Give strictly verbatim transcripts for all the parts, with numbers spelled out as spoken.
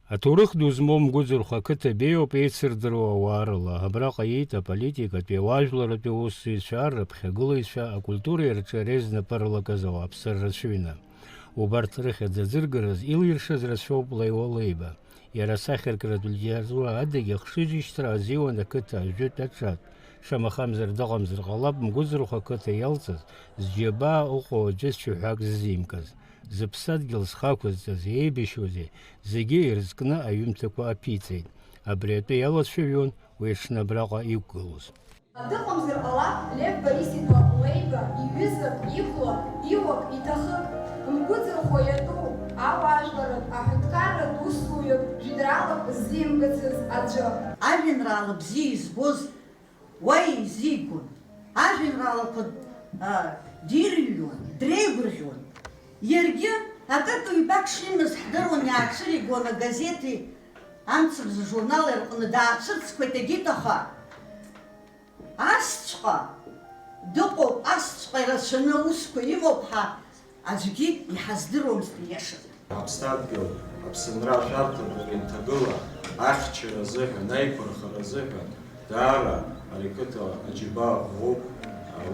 Аҭоурых ду змоу Мгәыӡырхә ақыҭа беиоуп еицырдыруа ауаа рыла. Абраҟа иит аполитикатәи, ауаажәларратәи аусзуҩцәа, рыԥхьагылаҩцәа, акультуреи арҿиареи знапы рылакыз ауааԥсыра рацәаҩны. Убарҭ рыхьӡ аӡыргараз илиршаз рацәоуп Леуа Леиба. Иара асахьаркратә литература адагьы ахшыҩзышьҭра азиуан ақыҭа ажәытә аҿатә. Шамахамзар дыҟамзар ҟалап Мгәыӡырхә ақыҭа иалҵыз, зџьабаа ыҟоу аӡәы цәаҳәак ззимкыз. Зыԥсадгьыл зхы ақәызҵаз еибашьуазеи, зегьы ирызкны аҩымҭақәа аԥиҵеит. Абри атәы иалацәажәон уи аҽны абраҟа иқәгылоз. Дыҟамзар ҟалап Лев Борис-иԥа Леиба иҩызак, ихәла, иуак, иҭахык, Мгәыӡырхәа иатәу ауаажәларратә аҳәынҭқарратә усзуҩык, жәеинраалак ззимкыцыз аӡәы. Ажәеинраала бзиа избоз уа еизигон, ажәеинраалақәа, а, дирыҩуан, дреигәырӷьон. Иаргьы акык-ҩбак шимаз ҳдыруан, иаацәыригон агазеҭи амцабз ажурнали рҟны, даацәырҵқәеит егьит, аха асҵәҟьа дыҟоуп, асҵәҟьа ирацәаны аусқәа имоуп ҳәа аӡәгьы иҳаздыруамызт ииашаны. Аԥсадгьыл, Аԥсынра ашәарҭадаҿы инҭагыла, ахьчара азыҳәан, аиқәырхара азыҳәан, даара ари ақыҭа аџьабаа ӷәӷәоуп.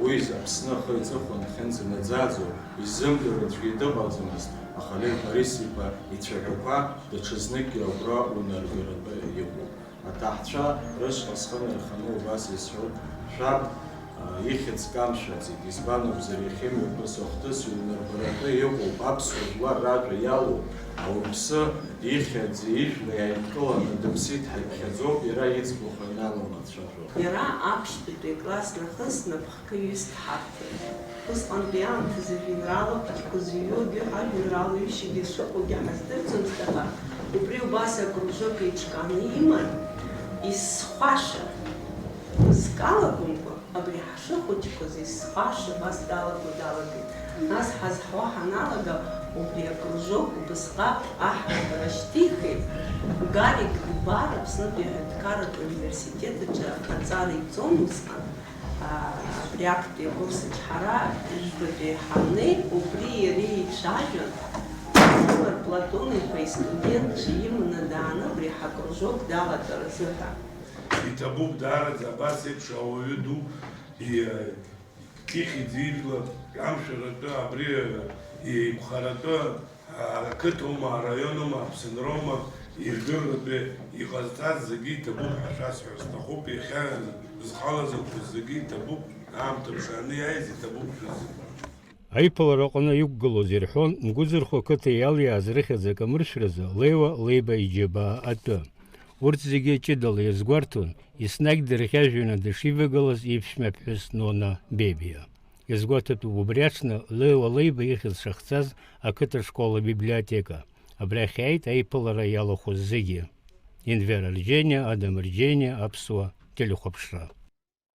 Уи Аԥсны ахы иҵыхәан дхьынӡанаӡааӡо, иззымдыруа аӡәгьы дыҟаӡамызт, аха Лев Борис-иԥа ицәаҳәақәа даҽазныкгьы агәра унаргаратәы иҟоуп. Аҭаҳцәа рышҟа схы нарханы убас исҳәоит, шәаб, а, ихьӡ камшәаӡеит, избан акәзар, иахьа мҩаԥыс ахҭыс иунарбаратәы иҟоуп, аԥсуа жәлар ражәа иалоуп, ауаҩԥсы ихьӡи ижәлеи ааидкыланы дыԥсит ҳәа иԥхьаӡоуп, иара иӡбахә аналамацәажәо. Иара аԥшьбатәи акласс нахыс напхгаҩыс дҳарҭеит. Усҟантәи аамҭазы жәеинраалақәа ахьқәа зыҩуагьы, ажәеинраала ҩышьагьы шыҟоугьы ҳаздырӡомызт, аха убри убас акружок еиҿкааны иман, исхәаша, зкалагәымкәа, абри ҳшыхәыҷқәаз исхәаша абас далаго далагеит. Нас ҳазҳауа ҳаналага, убри акружок убасҟак аҳра рашьҭихит. Гарик Гәбар Аԥснытәи аҳәынҭқарратә университет аҿы аҵара иҵон усҟан. Абри актәи акурс аҿы ҳара ҩбатәи ҳаннеи, убри иареи еицәажәон, Платон-иԥа истудентцәа иманы дааны абри ҳакружок далатәаразы ҳәа. Иҭабуп даараӡа абас еиԥш ауаҩы ду и-, ихьӡ-ижәла амшәаратәы, абри еиқәхаратәы, ақыҭоума, араионума, Аԥсынроума, ирдырратәы иҟазҵаз зегьы иҭабуп ҳәа шәасҳәар сҭахуп, иахьа зҟалаз ақәыз зегьы иҭабуп, аамҭа ԥшааны иааиз иҭабуп шәыззыҳәа. Аиԥылараҟны иқәгылоз ирҳәон, Мгәыӡырхә ақыҭа иалиааз рыхьӡ акамыршәразы Леуа Леиба иџьабаа атәы. Урҭ зегьы ҷыдала иазгәарҭон, еснагь дырӷьажәҩаны дышивагылаз иԥшәма ԥҳәыс Нона Бебиа. Иазгәаҭатәуп убри аҽны Леуа Леиба ихьӡ шахҵаз ақыҭа школ абиблиотека. Абрахь иааит аиԥылара иалахәыз зегьы. Енвер Арџьениа, Адам Арџьениа, Аԥсуа телехәаԥшра.